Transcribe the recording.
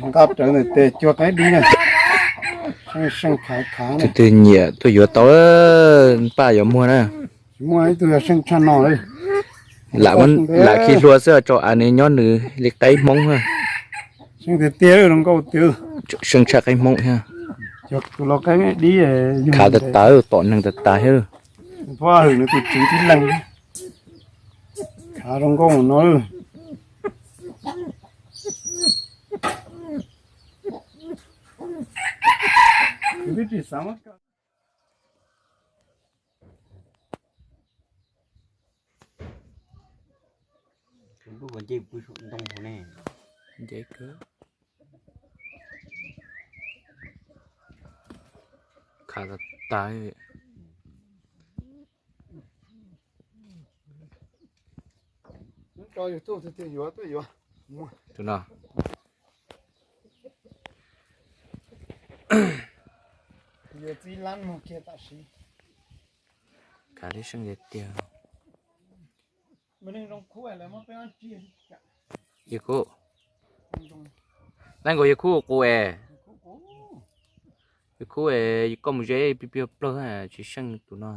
Nqa rawv ntawm tes cuag qaib dib na. Seej seej khav khav. Tus twg nyiam tuaj yuav tau, npaj yuav muag na. Tsis muaj ib tug yog seej tshaj no li. Lam, lam khi hlua xwb tso av nws nyob nws li qaib Hmoob na. Seej tiag tiag zoo nkauj tiag. Seej tshaj qaib Hmoob thiab. Tus los qaib dib. Khav tas tas, tom neeg tas tas thiab. Pab hwm nws tus tswv tib leeg. Khav zoo nkauj no. Nce kawg. Khav tas tas. Tus no. Khav tib seej tiag tiag. Yawg Khub, leej nkaus yawg Khub qus es. Yawg Khub es, koj mus ze piag piag plaws tsis seej tus no.